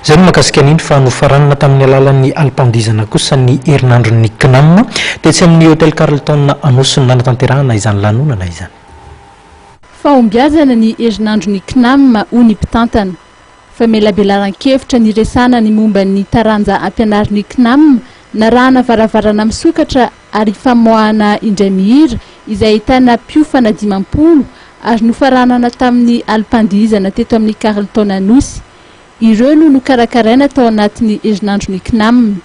Izay no mahakasika an'iny fa nofaranana tamin'ny alalan'ny alim-pandihizana kosa ny herinandron'ny Cnam tetsy amin'ny Hotel Carlton Anosy no nanatanterahana izany lanonana izany. Fahombiazana ny herinandron'ny Cnam hoy ny mpitantana. Famelabelaran-kevitra niresahana ny momba ny taranja ampianarin'ny Cnam narahana varavarana misokatra ary famoahana indray mihira izay ahitana mpiofana 50 ary nofaranana tamin'ny alim-pandihizana teto amin'ny Carlton Anosy. Ireo no nokarakaraina tao anatin'ny herinandron'ny Cnam.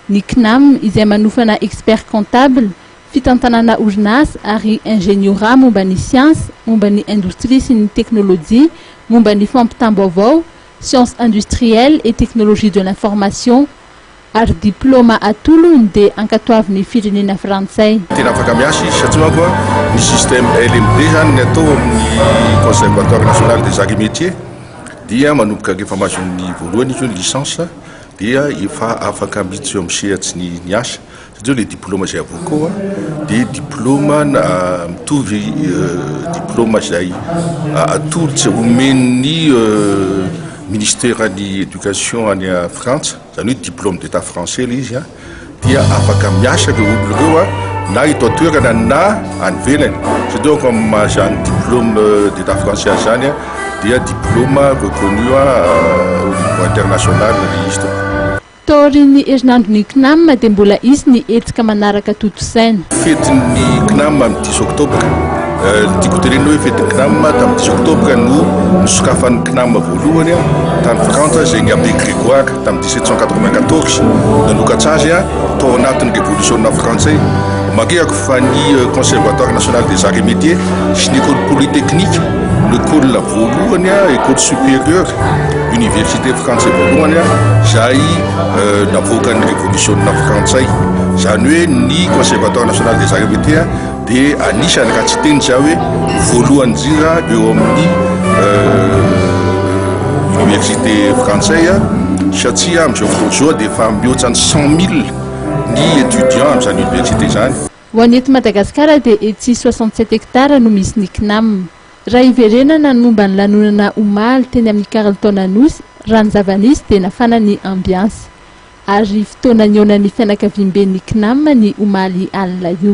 Ny Cnam izay manofana expert comptable, fitantanana orinasa ary ingeniora momba ny siansa, momba ny indostria sy ny teknolojia, momba ny fampitam-baovao, sciences industrielles et technologie de l'information. Ary diplaoma atolony dia ankatoavin'ny firenena frantsay. Tena afaka miasa izy satria manko ny système LMD zany ny atao amin'ny Conservatoire National des Arts et Métiers dia manomboka rehefa mahazo ny voalohany izy io ny licence dia efa afaka miditra eo amin'ny sehatry ny ny asa satria le diplôme izay avoaka ao dia diplôme mitovy diplôme izay atolotra omen'ny ministeran'ny éducation any Frantsa. Izany hoe diplôme d'état français ilay izy dia afaka miasa ireo olona ireo na eto an-toerana na any ivelany satria donc amin'ny maha izany diplôme d'état français azy izany dia diplôme reconnu au niveau international ilay izy tompoko. Taorian'ny herinandron'ny Cnam dia mbola hisy ny hetsika manaraka tontosaina. Fetin'ny Cnam amin'ny dix octobre. Ny tiako hotenenina hoe fetin'ny Cnam tamin'ny dix octobre no nisokafan'ny Cnam voalohany tany Frantsa izay ny Abbé Grégoire tamin'ny 1794 nanokatra azy tao anatin'ny revolisiona frantsay. Marihako fa ny Conservatoire national des arts et métiers sy ny école polytechnique no école voalohany, école supérieure, université frantsay voalohany izay navoakan'ny revolisiona frantsay. Izany hoe ny Conservatoire national des arts et métiers dia anisany raha tsy hiteny za hoe voalohany indrindra eo amin'ny université frantsay satria amin'izao fotoana izao dia efa mihoatra ny 100 000 ny étudiant amin'izany université izany. Ho an'ny eto Madagasikara dia etsy 67 hectares no misy ny Cnam. Raha hiverenana ny momba ny lanonana omaly teny amin'ny Carlton Anosy, raha ny zava-nisy dia nafana ny ambiansy. Ary fotoana nihaonan'ny fianakaviamben'ny Cnam ny omaly alina io.